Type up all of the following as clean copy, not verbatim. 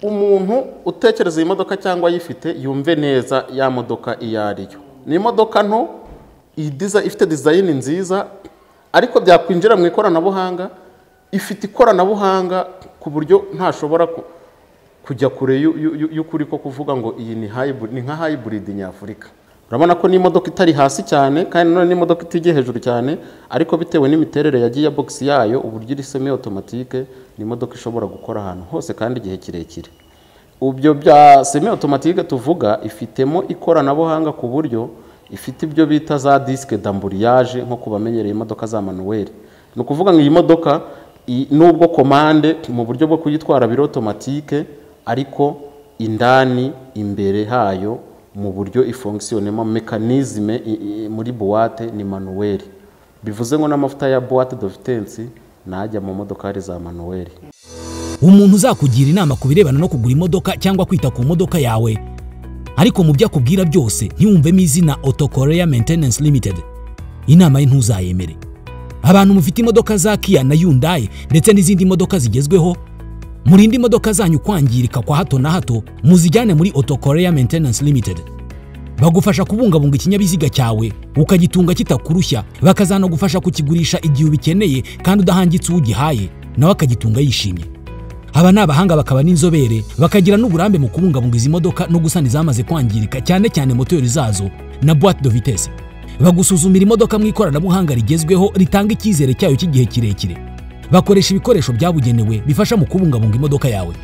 Umuntu utekereza iyi modoka cyangwa ayifite yumve neza ya modoka iyo ari yo. Ni imodoka nto ifite design nziza, ariko byakwinjira mu ikoranabuhanga, ifite ikoranabuhanga ku buryo ntashobora kujya kure y'ukuri ko kuvuga ngo iyi ni hybrid, ni nka hybrid nyafurika. Urabona ko ni imodoka itari hasi cyane, kandi nanone ni imodoka itigiye hejuru cyane, ariko bitewe n'imiterere ya gearbox yayo, uburyo iri semi automatique, ni imodoka ishobora gukora ahantu hose kandi igihe kirekire. Ibyo bya semi automatique tuvuga, ifitemo ikoranabuhanga ku buryo ifite ibyo bita za disque d'embrayage, nko ku bamenyereye imodoka za manuel. Ni ukuvuga ngo iyi modoka nubwo commande mu buryo bwo kuyitwara biri automatique, ariko indani imbere hayo mu buryo ifonctionnemo, mécanisme muri boîte ni manuel. Bivuze ngo n'amavuta ya boîte de vitesse najya mu modokari za manuel. Umuntu uzakugira inama ku birebana no kugura imodoka cyangwa kwita ku modoka yawe, ariko mu byo akubwira byose ntiwumvemo izina Auto Korea Maintenance Limited, inama ye ntuzayemere. Abantu mufite imodoka za Kia na Hyundai ndetse n'izindi modoka zigezweho, murinde imodoka zanyu kwangirika kwa hato na hato, muzijyane muri Auto Korea Maintenance Limited. Bagufasha kubungabunga ikinyabiziga cyawe ukagitunga kitakurushya, bakazanagufasha kukigurisha igihe ubikeneye kandi udahangitse uwugihaye, nawe akagitunga yishimye. Aba ni abahanga, bakaba n'inzobere, bakagira n'uburambe mu kubungabunga izi modoka no gusana izamaze kwangirika, cyane cyane moteri zazo na boîte de vitesse. Bagusuzumira imodoka mu ikoranabuhanga rigezweho ritanga icyizere cyayo cy'igihe kirekire. Bakoresha ibikoresho byabugenewe bifasha mu kubungabunga imodoka yawe.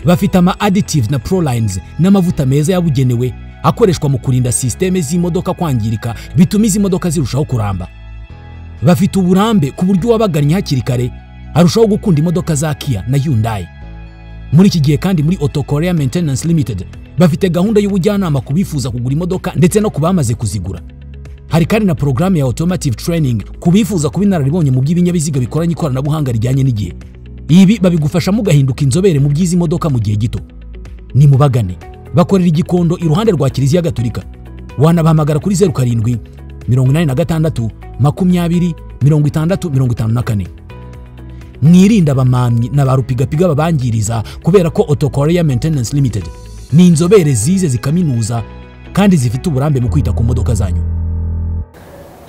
Bafite ama additives na prolines n'amavuta meza yabugenewe akoreshwa mu kurinda système z'imodoka kwangirika, bituma izi modoka zirushaho kuramba. Bafite uburambe ku buryo uwabagannye hakiri kare arushaho gukunda imodoka za Kia na Hyundai. Muri iki gihe kandi, muri Auto Korea Maintenance Limited bafite gahunda y'ubujyanama ku bifuza kugura imodoka ndetse no ku bamaze kuzigura. Hari kandi na porogaramu ya automotive training ku bifuza kuba inararibonye mu by'ibinyabiziga bikoranye ikoranabuhanga rijyanye n'igihe. Ibi babigufashamo ugahinduka inzobere mu by'izi modoka mu gihe gito. Ni mubagane, bakorera Igikondo iruhande rwa Kiliziya Gatolika. Wanabahamagara kuri 0786 20 60 54. Mwirinde abamamyi na ba rupigapiga babangiriza, kubera ko Auto Korea Maintenance Limited ni inzobere zize zikaminuza kandi zifite uburambe mu kwita ku modoka zanyu.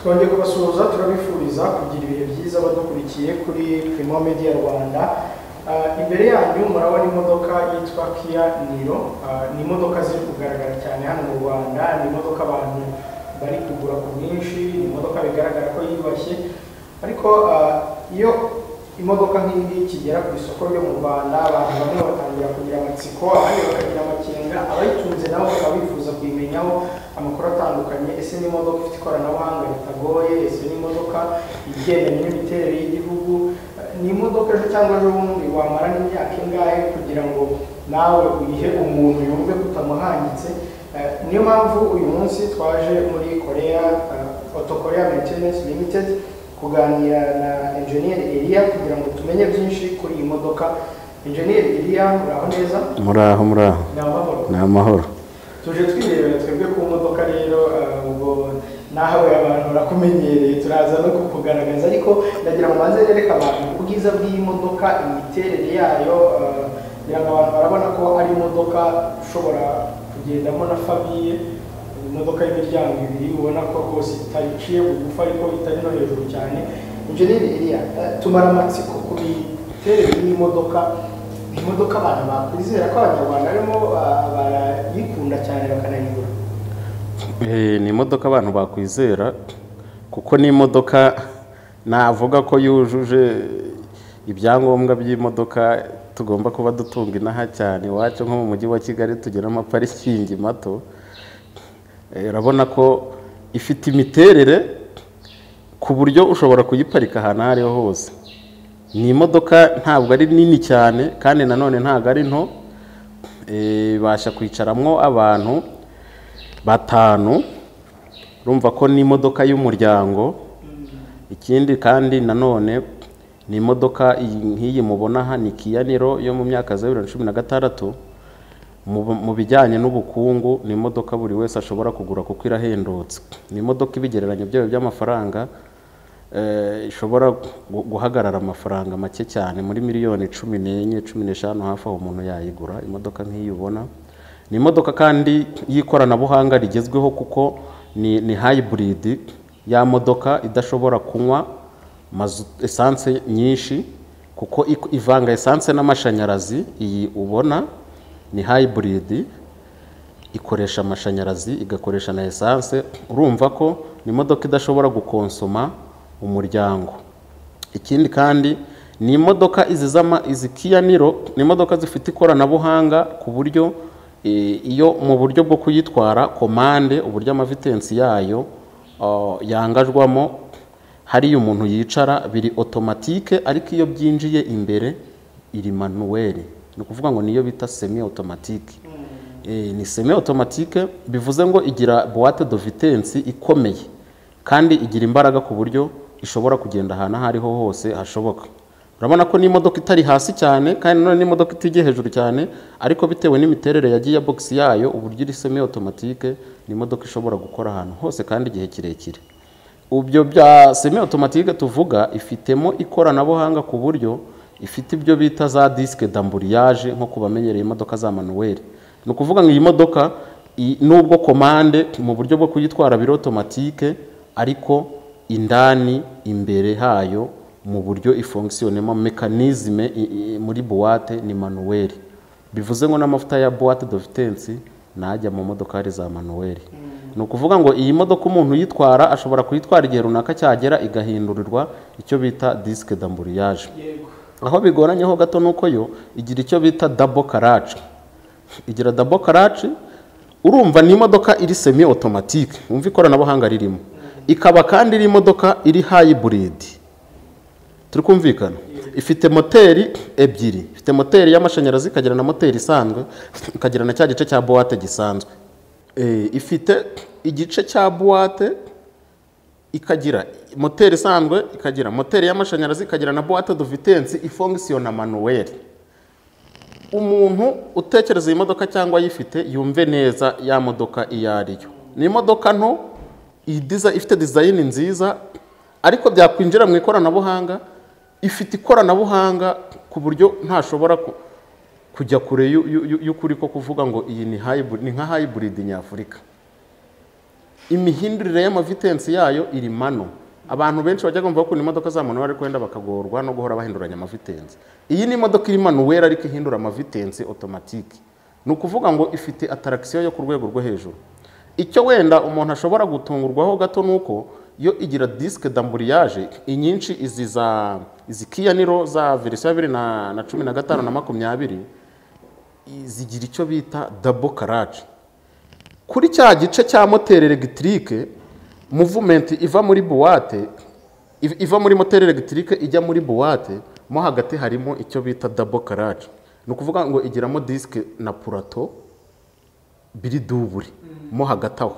Twongeye kubasuhuza, turabifuriza kugira ibihe byiza badukurikiye kuri Primo Media Rwanda. Imbere yanyu murabona imodoka yitwa Kia Niro. Ni imodoka ziri kugaragara cyane hano mu Rwanda, ni imodoka abantu bari kugura ku bwinshi, ni imodoka bigaragara ko yiyubashye. Ariko iyo imodoka nk'iyi ngiyi ikigera ku isoko ryo mu Rwanda, abantu bamwe batangira kugira amatsiko, abandi bakagira amakenga, abayitunze nabo bakaba bifuza kuyimenyaho amakuru atandukanye. Ese ni imodoka ifite ikoranabuhanga ritagoye? Ese ni imodoka igendanye n'imiterere y'igihugu? Ni imodoka ejo cyangwa ejo bundi wamara n'imyaka ingahe kugira ngo nawe uyihe umuntu yumve ko utamuhangitse? Niyo mpamvu uyu munsi twaje muri Korea, Auto Korea Maintenance Limited, kuganira na Engineer Elia kugira ngo tumenye byinshi kuri iyi modoka. Engineer Elia, muraho neza? Muraho, muraho. Ni amahoro? Ni amahoro. Tuje twirebera twebwe ku modoka rero, ubwo nawe abantu barakumenyereye, turaza no kukugaragaza, ariko ndagira ngo manze nereke abantu ubwiza bw'iyi modoka, imiterere yayo. Ngira ngo abantu barabona ko ari imodoka ushobora kugendamo na famille, imodoka y'imiryango ibiri, ubona ko rwose itayiciye bugufi ariko itari no hejuru cyane. Engineer Elia, tumara amatsiko ku miterere y'iyi modoka. Ni imodoka abantu bakwizera ko Abanyarwanda barimo barayikunda cyane bakanayigura? Ni imodoka abantu bakwizera kuko ni imodoka navuga ko yujuje ibyangombwa by'imodoka tugomba kuba dutunga inaha cyane iwacu, nko mu mujyi wa Kigali tugira amaparikingi mato. Urabona ko ifite imiterere ku buryo ushobora kuyiparika ahantu aho ariho hose. Ni imodoka ntabwo ari nini cyane kandi nanone ntabwo ari nto. Ibasha kwicaramo abantu batanu, urumva ko ni imodoka y'umuryango. Ikindi kandi nanone ni imodoka nk'iyi mubona aha ni Kia Niro yo mu myaka za 2016. Mu bijyanye n'ubukungu ni imodoka buri wese ashobora kugura kuko irahendutse. Ni imodoka ibigereranyo byayo by'amafaranga ishobora guhagarara amafaranga make cyane, muri miliyoni 14, 15 hafi aho umuntu yayigura imodoka nk'iyi ubona. Ni imodoka kandi y'ikoranabuhanga rigezweho, kuko ni hybrid, ya modoka idashobora kunywa essence nyinshi, kuko ivanga essence n'amashanyarazi. Iyi ubona ni hybrid, ikoresha amashanyarazi igakoresha na essence. Urumva ko ni imodoka idashobora gukonsoma umuryango. Ikindi kandi ni imodoka izi Kia Niro ni imodoka zifite ikoranabuhanga, ku buryo iyo mu buryo bwo kuyitwara commande, uburyo amavitensi yayo yangajwamo, hariya umuntu yicara biri automatique, ariko iyo byinjiye imbere iri manuel. Ni ukuvuga ngo niyo bita semi automatique. Ni semi automatique bivuze ngo igira boîte de vitesse ikomeye kandi igira imbaraga, ku buryo ishobora kugenda ahantu aho ariho hose hashoboka. Urabona ko n'imodoka itari hasi cyane, kandi none n'imodoka itigiye hejuru cyane, ariko bitewe n'imiterere ya gearbox yayo, uburyo iri semi automatique, ni imodoka ishobora gukora ahantu hose kandi igihe kirekire. Ubyo bya semi automatique tuvuga, ifitemo ikoranabuhanga ku buryo ifite ibyo bita za disque d'embrayage, nko kubamenyereye imodoka za manuel. Ni ukuvuga ngo iyi modoka nubwo commande mu buryo bwo kuyitwara biri automatique, ariko indani imbere hayo mu buryo ifonctionnemo mécanisme muri boîte ni manuel. Bivuze ngo n'amavuta ya boîte de vitesse najya mu modokari za manuel. Ni ukuvuga ngo iyi modoka umuntu uyitwara ashobora kuyitwara igihe runaka cyagera igahindurirwa icyo bita disque d'embrayage. Aho bigoranyeho gato nuko yo igira icyo bita double clutch. Igira double clutch, urumva ni imodoka iri semi automatique, umva ikoranabuhanga ririmo. Ikaba kandi iri imodoka iri hybrid. Turi kumvikana? Ifite moteri ebyiri, ifite moteri y'amashanyarazi, ikagira na moteri isanzwe, ikagira na cya gice cya boîte gisanzwe. Ifite igice cya boîte, ikagira moteri isanzwe, ikagira moteri y'amashanyarazi, ikagira na boîte de vitesse ifonctionna manuel. Umuntu utekereza iyi modoka cyangwa ayifite yumve neza ya modoka iyo ariyo. Ni imodoka nto ifite design nziza, ariko byakwinjira mu ikoranabuhanga, ifite ikoranabuhanga ku buryo ntashobora kujya kure y'ukuri ko kuvuga ngo iyi ni hybrid, ni nka hybrid nyafurika. Imihindurire y'amavitensi yayo iri mano. Abantu benshi bajya kumva ko imodoka za manuel ariko wenda bakagorwa no guhora bahinduranya amavitensi. Iyi ni imodoka iri manuel ariko ihindura amavitensi automatique. Ni ukuvuga ngo ifite attraction yo ku rwego rwo hejuru. Icyo wenda umuntu ashobora gutungurwaho gato nuko yo igira disque d'embrayage inyinshi, izi Kia Niro za version 2015 na 20 zigira icyo bita double clutch. Kuri cya gice cya moteri électrique, movement iva muri boîte, iva muri moteri électrique ijya muri boîte, mo hagati harimo icyo bita double clutch. Ni ukuvuga ngo igiramo disque na plateau biri double mo hagati aho.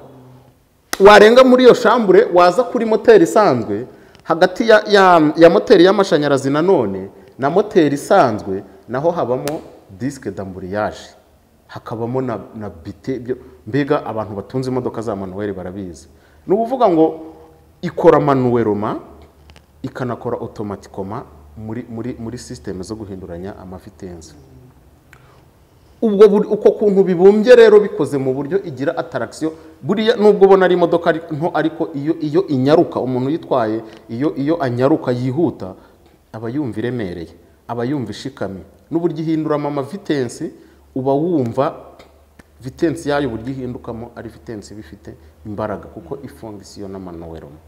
Warenga muri iyo chambre waza kuri moteri isanzwe, hagati ya moteri y'amashanyarazi nanone na moteri isanzwe naho habamo disque d'embrayage, hakabamo na bite. Mbega abantu batunze imodoka za manuel barabizi. Ni ukuvuga ngo ikora manuellement ikanakora automatiquement muri système zo guhinduranya amavitensi. Ubwo uko kuntu bibumbye rero bikoze mu buryo igira attraction. Buriya nubwo ubona ari imodoka nto, ariko iyo inyaruka, umuntu uyitwaye iyo anyaruka yihuta aba yumva iremereye, aba yumva ishikamye. N'uburyo ihinduramo amavitensi uba wumva vitensi yayo uburyo ihindukamo ari vitensi bifite imbaraga, kuko ifonctionna manuellement.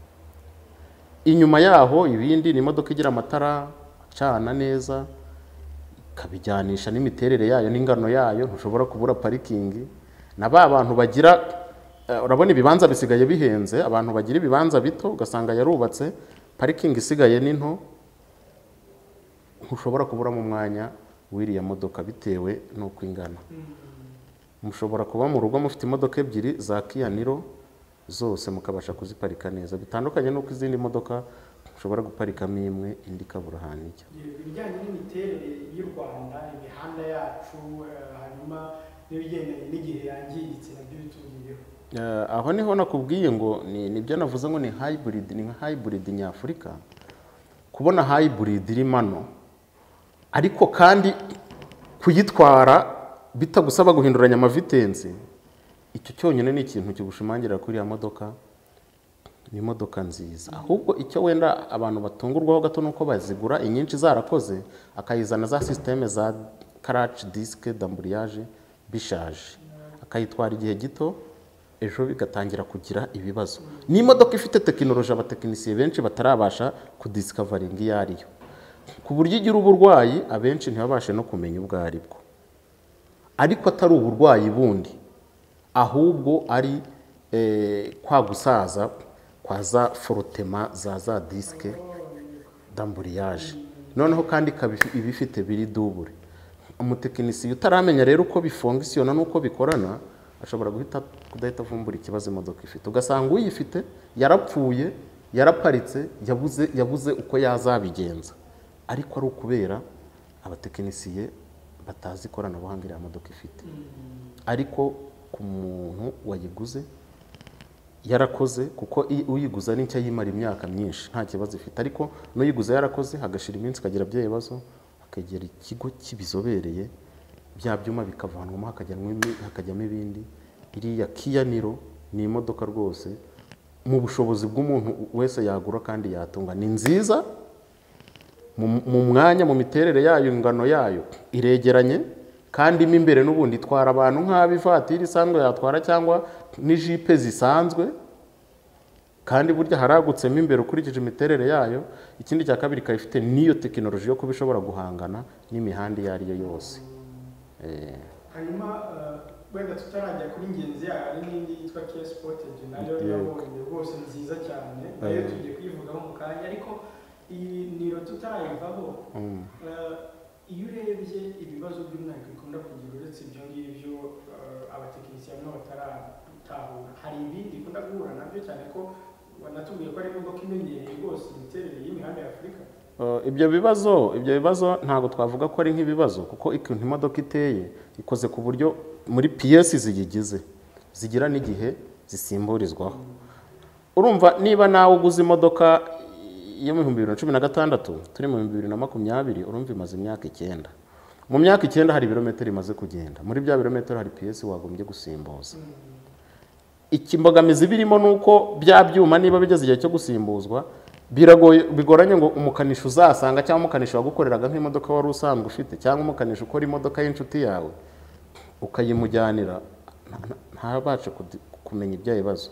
Inyuma yaho ibindi ni imodoka igira amatara acana neza, ikabijyanisha n'imiterere yayo n'ingano yayo, ntushobora kubura parikingi. Na ba bantu bagira, urabona ibibanza bisigaye bihenze, abantu bagira ibibanza bito ugasanga yarubatse parikingi isigaye ni nto, ntushobora kuburamo umwanya w'iriya modoka bitewe n'uko ingana. Mushobora kuba mu rugo mufite imodoka ebyiri za Kia Niro zose mukabasha kuziparika neza, bitandukanye n'uko izindi modoka ushobora guparikamo imwe indi ikabura ahantu ijya. Ibijyanye n'imiterere y'u Rwanda, imihanda yacu, hanyuma n'ibigendanye n'igihe yangiritse, nabyo bitubwiyeho. Aho niho nakubwiye ngo nibyo navuze ngo ni hybrid, ni nka hybrid nyafurika. Kubona hybrid iri mano ariko kandi kuyitwara bitagusaba guhinduranya amavitensi, icyo cyonyine ni ikintu kigushimangira kuri ya modoka, ni imodoka nziza. Ahubwo icyo wenda abantu batungurwaho gato nuko bazigura inyinshi zarakoze, akayizana za système za clutch, disque d'embrayage bishaje, akayitwara igihe gito, ejo bigatangira kugira ibibazo. Ni imodoka ifite tekinoloji abatekinisiye benshi batarabasha kudiscoveringa iyo ariyo, ku buryo igira uburwayi abenshi ntibabashe no kumenya ubwo ari bwo, ariko atari uburwayi bundi, ahubwo ari kwa gusaza kwa za frottement za disque d'embrayage. Noneho kandi ikaba iba ifite biri double. Umutekinisiye utaramenya rero uko bifonctionna n'uko bikorana ashobora guhita kudahita avumbura ikibazo imodoka ifite, ugasanga uyifite yarapfuye, yaraparitse, yabuze uko yazabigenza, ariko ari ukubera abatekinisiye batazi ikoranabuhanga iriya modoka ifite. Ariko ku muntu wayiguze yarakoze, kuko uyiguza n'icyo ayimara imyaka myinshi nta kibazo ifite, ariko n'uyiguze yarakoze hagashira iminsi ikagira bya bibazo, akegera ikigo kibizobereye, bya byuma bikavanwamo hakajyamo ibindi. Iriya Kia Niro ni imodoka rwose mu bushobozi bw'umuntu wese yagura kandi yatunga, ni nziza mu mwanya, mu miterere yayo, ingano yayo iregeranye, kandi mo imbere n'ubundi itwara abantu nk'abo ivatiri isanzwe yatwara cyangwa n'ijipe zisanzwe, kandi burya haragutsemo imbere ukurikije imiterere yayo. Ikindi cya kabiri, ikaba ifite n'iyo tekinoloji yo kuba ishobora guhangana n'imihanda iyo ari yo yose. Hanyuma wenda tutarajya kuri ngenzi yayo, hari n'indi yitwa Kia Sportage nayo nabonye rwose nziza cyane, nayo tugiye kuyivugaho mu kanya, ariko iyi Niro tutarayivaho, iyo urebye ibibazo by'umwihariko ikunda kugira uretse ibyo ngibyo abatekinisiye bamwe bataratahura, hari ibindi ikunda guhura nabyo, cyane ko wanatubwiye ko ari imodoka imenyereye rwose imiterere y'imihanda ya Afurika. Ibyo bibazo ntabwo twavuga ko ari nk'ibibazo, kuko ikuntu imodoka iteye ikoze ku buryo muri piyesi ziyigize zigira n'igihe zisimburizwaho. Urumva niba nawe uguze imodoka yo mu 2016, turi mu 2020, urumva imaze imyaka 9. Mu myaka 9 hari ibirometero imaze kugenda, muri bya birometero hari piyesi wagombye gusimbuza. Ikimbogamizi birimo ni uko bya byuma niba bigeze igihe cyo gusimbuzwa, biragoye, bigoranye ngo umukanishi uzasanga cyangwa umukanishi wagukoreraga nk'imodoka wari usanzwe ufite, cyangwa umukanishi ukora imodoka y'inshuti yawe ukayimujyanira, ntabashe kumenya ibyo bibazo,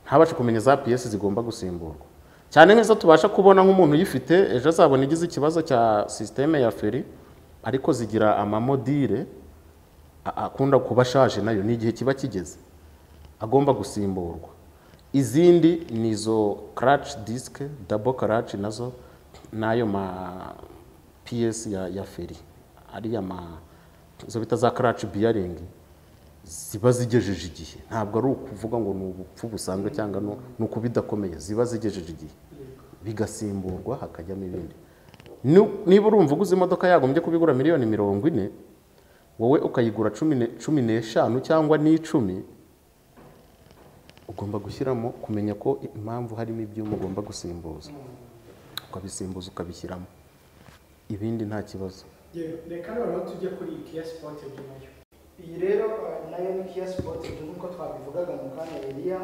ntabashe kumenya za piyesi zigomba gusimburwa. Cyane nk'izo tubasha kubona nk'umuntu uyifite ejo azabona igize ikibazo cya système ya feri, ariko zigira amamodule akunda kuba ashaje, nayo ni igihe kiba kigeze agomba gusimburwa. Izindi ni izo clutch disc, double clutch, nazo n'ayo ma piyesi ya feri, ariya ma izo bita za clutch bearing ziba zigejeje igihe. Ntabwo ari ukuvuga ngo ni ubupfu busanzwe cyangwa ni ukuba idakomeye, ziba zigejeje igihe bigasimburwa hakajyamo ibindi. Niba urumva uguze imodoka yagombye kubigura miliyoni 40, wowe ukayigura 15 cyangwa n'10, ugomba gushyiramo kumenya ko impamvu harimo ibyuma ugomba gusimbuza, ukabisimbuza ukabishyiramo ibindi, nta kibazo. Yewe, reka noneho tujye kuri iyi Kia Sportage nayo. Iyi rero nayo ni Kia Sportage nk'uko twabivugaga mu kanya, Eliya.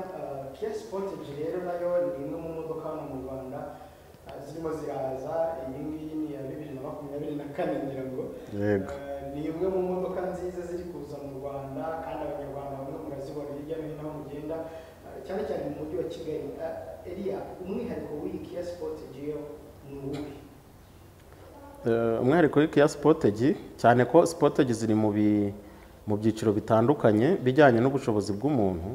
Kia Sportage rero nayo ni imwe mu modoka hano mu Rwanda zirimo ziraza. Iyi ngiyi ni iya 2024 ngira ngo. Yego. Ni imwe mu modoka nziza ziri kuza mu Rwanda, kandi Abanyarwanda bamwe murazibona hirya no hino aho mugenda, cyane cyane mu mujyi wa Kigali. Eliya, umwihariko w'iyi Kia Sportage yo ni uwuhe? Umwihariko w'iyi Kia Sportage, cyane ko Sportage ziri mu byiciro bitandukanye bijyanye n'ubushobozi bw'umuntu,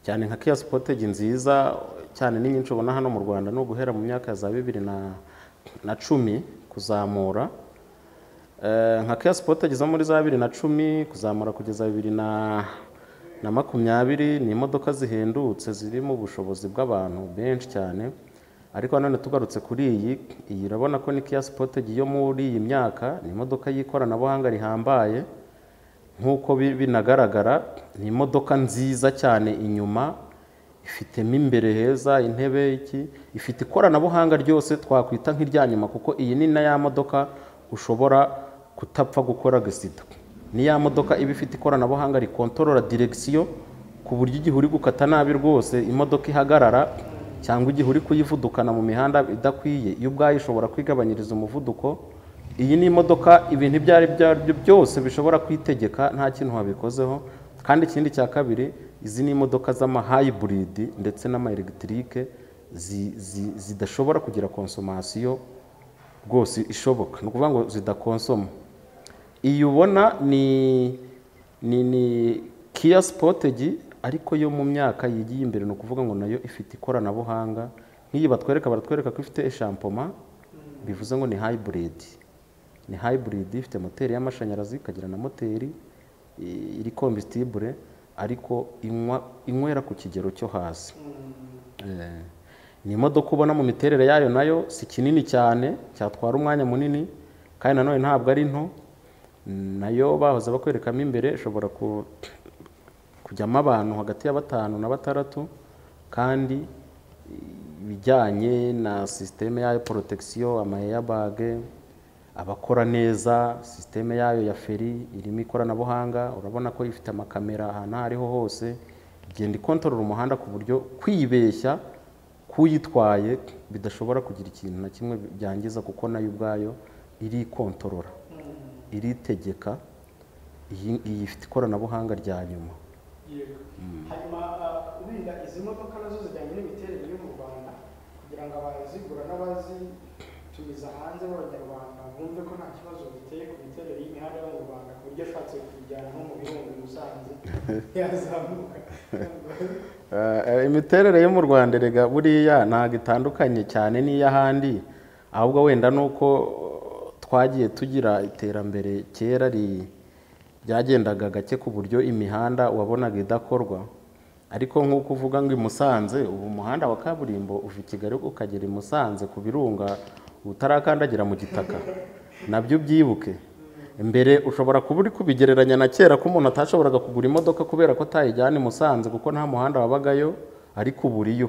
cyane nka Kia Sportage nziza cyane ni nyinshi ubona hano mu Rwanda, ni uguhera mu myaka ya za 2010 kuzamura. Nka Kia Sportage zo muri za 2010 kuzamura kugeza 2020 ni imodoka zihendutse ziri mu bushobozi bw'abantu benshi cyane. Ariko nanone tugarutse kuri iyi, urabona ko ni Kia Sportage yo muri iyi myaka, ni imodoka y'ikoranabuhanga rihambaye. Nk'uko binagaragara, ni imodoka nziza cyane inyuma, ifitemo imbere heza, intebe iki, ifite ikoranabuhanga ryose twakwita nk'irya nyuma, kuko iyi ni na ya modoka ushobora kutapfa gukora accident. Ni ya modoka iba ifite ikoranabuhanga rikontorora direction, ku buryo igihe uri gukata nabi rwose imodoka ihagarara, cyangwa igihe uri kuyivudukana mu mihanda idakwiye, iyo ubwayo ishobora kwigabanyiriza umuvuduko. Iyi ni imodoka ibintu ibyo ari byo byose bishobora kwitegeka nta kintu wabikozeho. Kandi ikindi cya kabiri, izi ni imodoka z'ama hybrid ndetse n'ama electric zidashobora kugira consommation rwose ishoboka, ni ukuvuga ngo zidakonsoma. Iyi ubona ni Kia Sportage, ariko yo mu myaka yigiye imbere, ni ukuvuga ngo nayo ifite ikoranabuhanga. Nk'iyi batwereka, baratwereka ko ifite échappement, bivuze ngo ni hybrid. Ni hybrid ifite moteri y'amashanyarazi, ikagira na moteri iri combustible, ariko inywera ku kigero cyo hasi. Ni imodoka ubona mu miterere yayo nayo si kinini cyane cyatwara umwanya munini, kandi nanone ntabwo ari nto. Nayo bahoze bakwerekamo imbere ishobora kujyamo abantu hagati ya 5 na 6, kandi ibijyanye na système yayo, protection, ama airbag abakora neza, système yayo ya feri irimo ikoranabuhanga. Urabona ko ifite amakamera ahantu aho ariho hose, igenda ikontorora umuhanda ku buryo kwibeshya kuyitwaye bidashobora kugira ikintu na kimwe byangiza, kuko nayo ubwayo irikontorora, iritegeka. Iyi ifite ikoranabuhanga rya nyuma. Yego. Hanyuma wenda izi modoka nazo zijyanye n'imiterere yo mu Rwanda, kugira ngo abazigura n'abazitumiza hanze b'Abanyarwanda bumve ko nta kibazo biteye ku miterere y'imihanda yo mu Rwanda, ku buryo ashatse kuyijyana nko mu Birunga i Musanze yazamuka. Imiterere yo mu Rwanda erega buriya ntabwo itandukanye cyane n'iy'ahandi, ahubwo wenda nuko twagiye tugira iterambere kera ryagendaga gake, ku buryo imihanda wabonaga idakorwa. Ariko nk'uko uvuga ngo i Musanze, ubu umuhanda wa kaburimbo uva i Kigali ukagera i Musanze ku Birunga utarakandagira mu gitaka, nabyo ubyibuke. Mbere ushobora kuba uri kubigereranya na kera, ko umuntu atashoboraga kugura imodoka kubera ko atayijyana i Musanze kuko nta muhanda wabagayo, ariko ubu uriyo,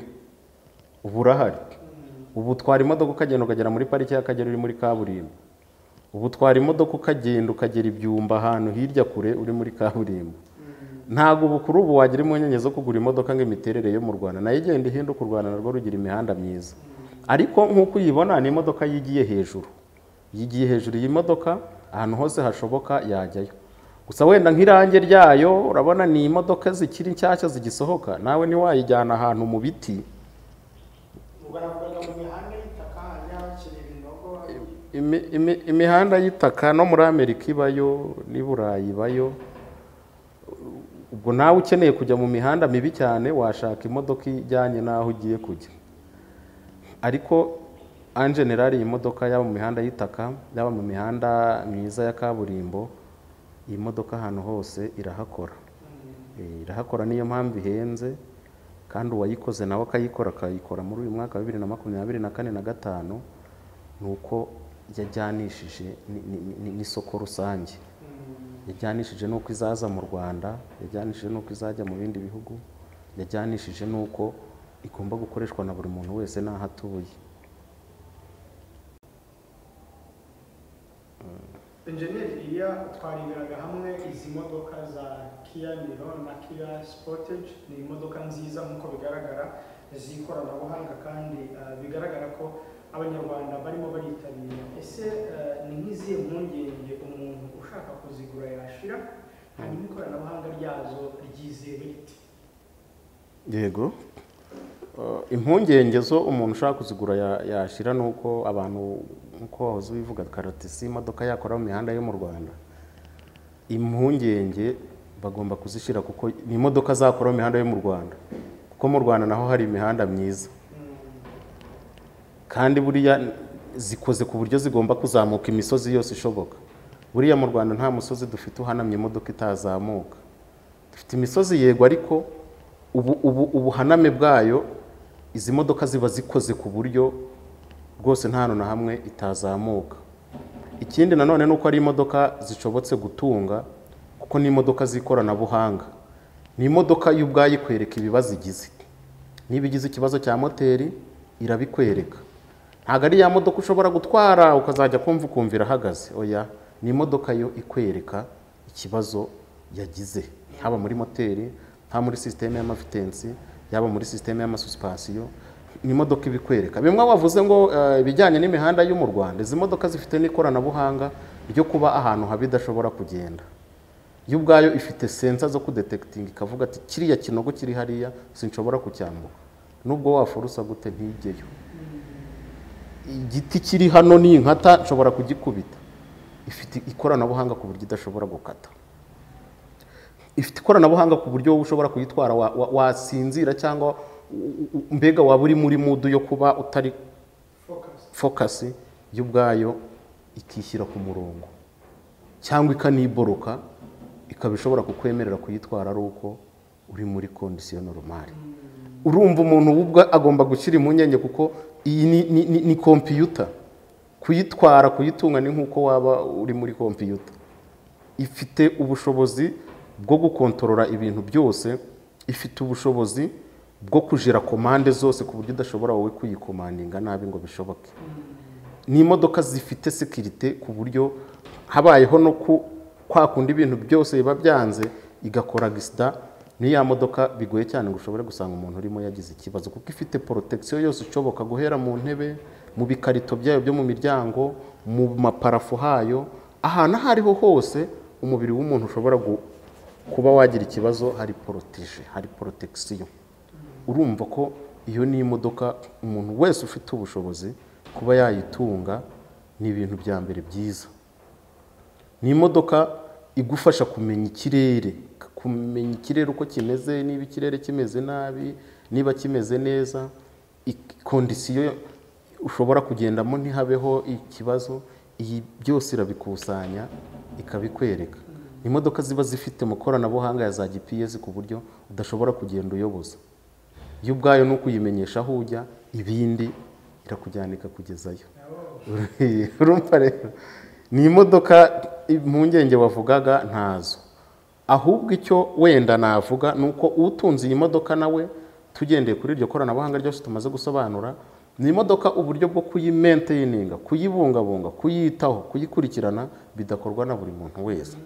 ubu urahari. Ubu utwara imodoka ukagenda ukagera muri pariki y'Akagera uri muri kaburimbo. Ubu utwara imodoka ukagenda ukagera ibyumba ahantu hirya kure uri muri kaburimbo. Ntabwo ubu kuri ubu wagira impungenge zo kugura imodoka ngo imiterere yo mu Rwanda nayo igenda ihinduka, u Rwanda narwo rugira imihanda myiza. Ariko nk'uko uyibona, ni imodoka yigiye hejuru, yigiye hejuru. Iyi modoka ahantu hose hashoboka yajyayo. Gusa wenda nk'irange ryayo, urabona ni imodoka zikiri nshyashya zigisohoka, nawe ntiwayijyana ahantu mu biti. Ubwo navugaga mu mihanda y'itaka hakiri ibinogo. Imihanda y'itaka no muri Amerika ibayo, n'i Burayi ibayo. Ubwo nawe ukeneye kujya mu mihanda mibi cyane, washaka imodoka ijyanye n'aho ugiye kujya. Ariko en général, iyi modoka yaba mu mihanda y'itaka, yaba mu mihanda myiza ya kaburimbo, iyi modoka ahantu hose irahakora. Irahakora, niyo mpamvu ihenze. Kandi uwayikoze nawe akayikora muri uyu mwaka wa 2024 na 5, ni uko yajyanishije n'isoko rusange, yajyanishije n'uko izaza mu Rwanda, yajyanishije n'uko izajya mu bindi bihugu, yajyanishije n'uko igomba gukoreshwa na buri muntu wese n'aho atuye. Enjeniyeri Iriya, twareberaga hamwe izi modoka za Kia Niro na Kia Sportage. Ni imodoka nziza nk'uko bigaragara z'ikoranabuhanga, kandi bigaragara ko Abanyarwanda barimo baritabira. Ese ni nk'izihe mpungenge umuntu ushaka kuzigura yashira? Hanyuma ikoranabuhanga ryazo ryizewe rite? Yego. Impungenge zo umuntu ushaka kuzigura yashira ni uko abantu, nk'uko wahoze ubivuga karatisi, imodoka yakora mu mihanda yo mu Rwanda, impungenge bagomba kuzishyira, kuko ni imodoka zakora mu mihanda yo mu Rwanda, kuko mu Rwanda naho hari imihanda myiza, kandi buriya zikoze ku buryo zigomba kuzamuka imisozi yose ishoboka. Buriya mu Rwanda nta musozi dufite uhanamye imodoka itazamuka. Dufite imisozi yego, ariko ubuhaname bwayo izi modoka ziba zikoze ku buryo rwose nta hantu na hamwe itazamuka. Ikindi nanone ni uko ari imodoka zishobotse gutunga, Kuko ni imodoka z'ikoranabuhanga, ni imodoka yo ubwayo ikwereka ibibazo igize. Niba igize ikibazo cya moteri irabikwereka. Ntabwo ari ya modoka ushobora gutwara ukazajya kumva ukumva irahagaze, oya, ni imodoka yo ikwereka ikibazo yagize, haba muri moteri, haba muri système y'amavitensi, yaba muri système y'amasuspension, ni imodoka ibikwereka. Bimwe wavuze ngo ibijyanye n'imihanda yo mu Rwanda, izi modoka zifite n'ikoranabuhanga ryo kuba ahantu habi idashobora kugenda. Yo ubwayo ifite sensor zo kudetekitinga, ikavuga ati kiriya kinogo kiri hariya sinshobora kucyambuka, nubwo wafurusa gute ntijyeyo. Igiti kiri hano ni inkata nshobora kugikubita. Ifite ikoranabuhanga ku buryo idashobora gukata. Ifite ikoranabuhanga ku buryo wowe ushobora kuyitwara wasinzira cyangwa mbega waba uri muri mood yo kuba utari focus, yo ubwayo ikishyira ku murongo cyangwa ikaniboroka, ikaba ishobora kukwemerera kuyitwara ari uko uri muri condition normale. Urumva umuntu ubwo agomba gushyira impungenge, kuko iyi ni computer. Kuyitwara kuyitunga ni nkuko waba uri muri computer. Ifite ubushobozi bwo gukontorora ibintu byose, ifite ubushobozi bwo kujira komande zose ku buryo udashobora wowe kuyikomandinga nabi ngo bishoboke. Ni imodoka zifite sécurité ku buryo habayeho no kwa kundi ibintu byose biba byanze igakora accident, ni ya modoka bigoye cyane ngo ushobore gusanga umuntu urimo yagize ikibazo, kuko ifite protection yose ishoboka, guhera mu ntebe, mu bikarito byayo byo mu miryango, mu maparafu hayo, ahantu aho ariho hose umubiri w'umuntu ushobora kuba wagira ikibazo hari protege, hari protection. Urumva ko iyo ni imodoka umuntu wese ufite ubushobozi kuba yayitunga, ni ibintu bya mbere byiza. Ni imodoka igufasha kumenya ikirere, kumenya ikirere uko kimeze, niba ikirere kimeze nabi, niba kimeze neza, condition ushobora kugendamo ntihabeho ikibazo, iyi byose irabikusanya ikabikwereka. Imodoka ziba zifite mu koranabuhanga ya za GPS ku buryo udashobora kugenda uyoboza. Yo ubwayo ni ukuyimenyesha aho ujya, ibindi irakujyana ikakugezayo. Urumva rero ni imodoka impungenge wavugaga ntazo. Ahubwo icyo wenda navuga ni uko utunze iyi modoka nawe, tugendeye kuri iryo koranabuhanga ryose tumaze gusobanura, ni imodoka uburyo bwo kuyimaintaininga, kuyibungabunga, kuyitaho, kuyikurikirana bidakorwa na buri muntu wese.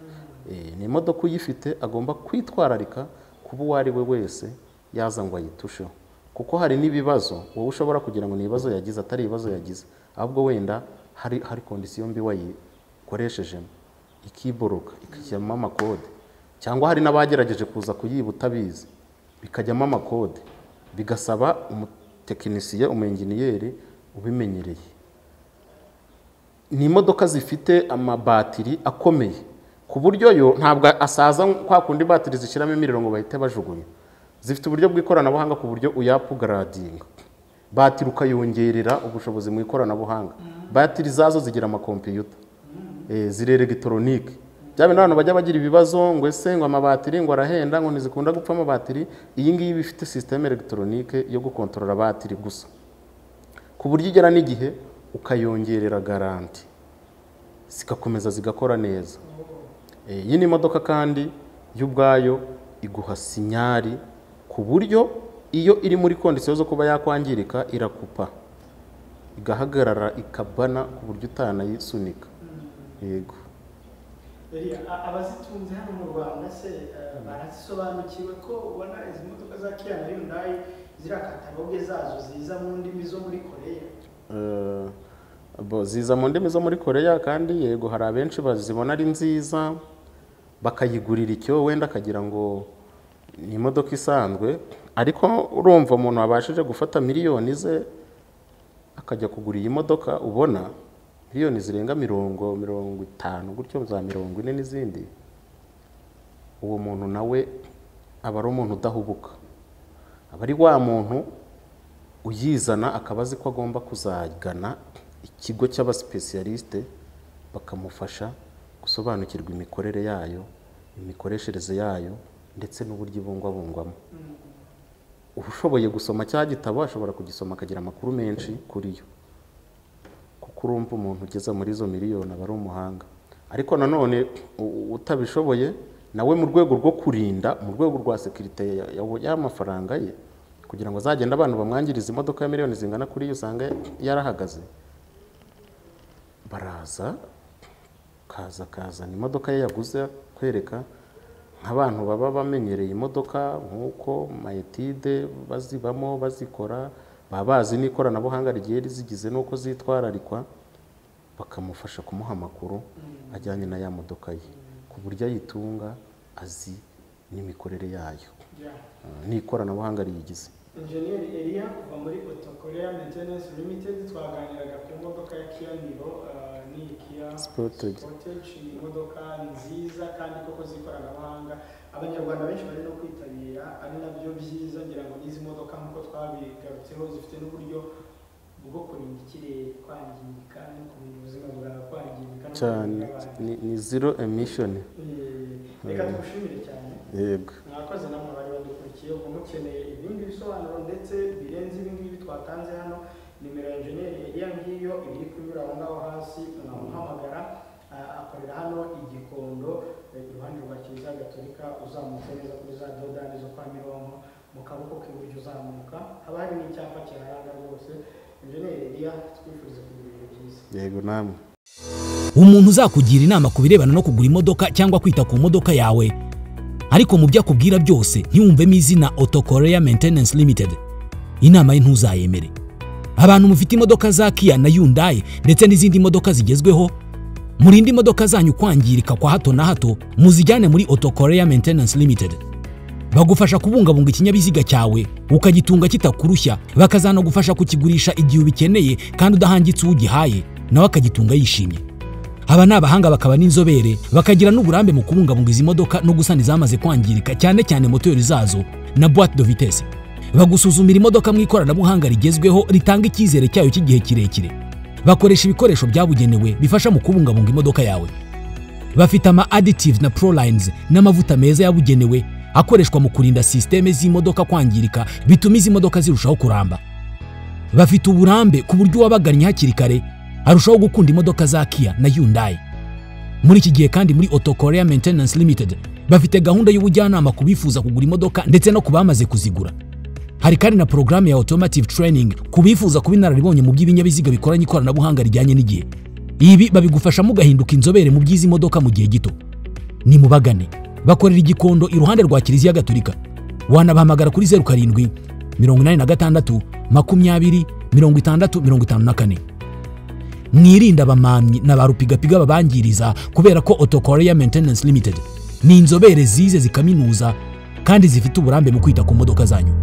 Ni imodoka uyifite agomba kwitwararika kuba uwo ari we wese yaza ngo ayitusheho, kuko hari n'ibibazo wowe ushobora kugira ngo ni ibibazo yagize atari ibibazo yagize, ahubwo wenda hari condition mbi wayikoreshejemo, ikiboroka ikashyiramo amakode, cyangwa hari n'abagerageje kuza kuyiba utabizi bikajyamo amakode, bigasaba umutekinisiye, umu-engineer ubimenyereye. Ni imodoka zifite amabatiri akomeye ku buryo yo ntabwo asaza kwa kundi batiri zishyiramo imiriro ngo bahite bajugunya. Zifite uburyo bw'ikoranabuhanga ku buryo uyapugaradinga batiri ukayongerera ubushobozi mu ikoranabuhanga. Batiri zazo zigira amakompiyuta, ziri elegitoronike. Bya bintu abantu bajya bagira ibibazo ngo ese ngo amabatiri ngo arahenda, ngo ntizikunda gupfa amabatiri, iyi ngiyi iba ifite système elegitoronike yo gukontorora batiri gusa, ku buryo igera n'igihe ukayongerera garantie zigakomeza zigakora neza. Iyi ni imodoka kandi yo ubwayo iguha signal ku buryo iyo iri muri condition zo kuba yakwangirika irakupa, igahagarara, ikabana ku buryo utanayisunika. Yego. Abazitunze hano mu Rwanda se barazisobanukiwe ko ubona izi modoka za Kia na Hyundai ziriya catalogue zazo ziza mu ndimi zo muri Korea? Ziza mu ndimi zo muri Korea, kandi yego hari abenshi bazibona ari nziza bakayigurira icyo wenda akagira ngo ni imodoka isanzwe, ariko urumva umuntu wabashije gufata miliyoni ze akajya kugura iyi modoka, ubona miliyoni zirenga 50 gutyo, za 40 n'izindi, uwo muntu nawe aba ari umuntu udahubuka, aba ari wa muntu uyizana akaba azi ko agomba kuzagana ikigo cy'abasipesiyalisite bakamufasha gusobanukirwa imikorere yayo, imikoreshereze yayo, ndetse n'uburyo ibungwabungwamo. Ushoboye gusoma cya gitabo ashobora kugisoma akagira amakuru menshi kuri yo, kuko urumva umuntu ugeze muri izo miliyoni aba ari umuhanga. Ariko nanone utabishoboye Nawe mu rwego rwo kurinda, mu rwego rwa sécurité y'amafaranga ye, kugira ngo azagende abantu bamwangiriza imodoka ya miliyoni zingana kuri iyo usanga yarahagaze, baraza kaza kazana imodoka ye yaguze, kwereka nk'abantu baba bamenyereye imodoka nk'uko ma études bazibamo bazikora, baba bazi n'ikoranabuhanga rigiye rizigize n'uko zitwararikwa, bakamufasha kumuha amakuru ajyanye na ya modoka ye, ku buryo ayitunga azi n'imikorere yayo n'ikoranabuhanga riyigize. Enjeniyeri Eliya kuva muri Auto Korea Maintenance Limited, twaganiraga ku modoka ya Kia Niro n'iyi Kia Sportage. Sportage. Ni imodoka nziza kandi koko z'ikoranabuhanga abanyarwanda benshi bari no kwitabira, ari nabyo byiza. Ngira ngo n'izi modoka, nk'uko twabigarutseho, zifite n'uburyo bwo kurinda ikirere kwangirika no kurinda ubuzima bwawe kwangirika no Cyane. kurinda abandi. Ni zero emission. Reka tugushimire cyane. Yego. Mwakoze namwe bari badukurikiye. Ubwo mukeneye ibindi bisobanuro ndetse birenze ibi ngibi twatanze hano, nimero ya enjeniyeri Eliya ngiyo iri kunyura aho ngaho hasi, mwamuhamagara. Akorera hano i Gikondo, iruhande rwa Kiliziya Gatolika, uzamutse neza kuri za dodani zo kwa Mironko, mu kaboko k'iburyo uzamuka haba hari n'icyapa kiharanga rwose. Enjeniyeri Eliya, twifuriza kugira ibihe byiza. Yego, namwe. Umuntu uzakugira inama ku birebana no kugura imodoka cyangwa kwita ku modoka yawe, ariko mu byo akubwira byose ntiwumvemo izina Auto Korea Maintenance Limited, inama ye ntuzayemere. Abantu mufite imodoka za Kia na Hyundai ndetse n'izindi modoka zigezweho, murinde imodoka zanyu kwangirika kwa hato na hato, muzijyane muri Auto Korea Maintenance Limited. Bagufasha kubungabunga ikinyabiziga cyawe ukagitunga kitakurushya, bakazanagufasha kukigurisha igihe ubikeneye kandi udahangitse uwugihaye, nawe akagitunga yishimye. Aba ni abahanga, bakaba n'inzobere, bakagira n'uburambe mu kubungabunga izi modoka no gusana izamaze kwangirika, cyane cyane moteri zazo na boîte de vitesse. Bagusuzumira imodoka mu ikoranabuhanga rigezweho ritanga icyizere cyayo cy'igihe kirekire. Bakoresha ibikoresho byabugenewe bifasha mu kubungabunga imodoka yawe. Bafite ama additives na prolines n'amavuta meza yabugenewe akoreshwa mu kurinda système z'imodoka kwangirika, bituma izi modoka zirushaho kuramba. Bafite uburambe ku buryo uwabagannye hakiri kare arushaho gukunda imodoka za Kia na Hyundai. Muri iki gihe kandi, muri Auto Korea Maintenance Limited bafite gahunda y'ubujyanama ku bifuza kugura imodoka ndetse no ku bamaze kuzigura. Hari kandi na porogaramu ya automotive training ku bifuza kuba inararibonye mu by'ibinyabiziga bikoranye ikoranabuhanga rijyanye n'igihe. Ibi babigufashamo ugahinduka inzobere mu by'izi modoka mu gihe gito. Ni mubagane, bakorera i Gikondo iruhande rwa Kiliziya Gatolika. Wanabahamagara kuri 0786 20 60 54. Mwirinde abamamyi na ba rupigapiga babangiriza, kubera ko Auto Korea Maintenance Limited ni inzobere zize zikaminuza kandi zifite uburambe mu kwita ku modoka zanyu.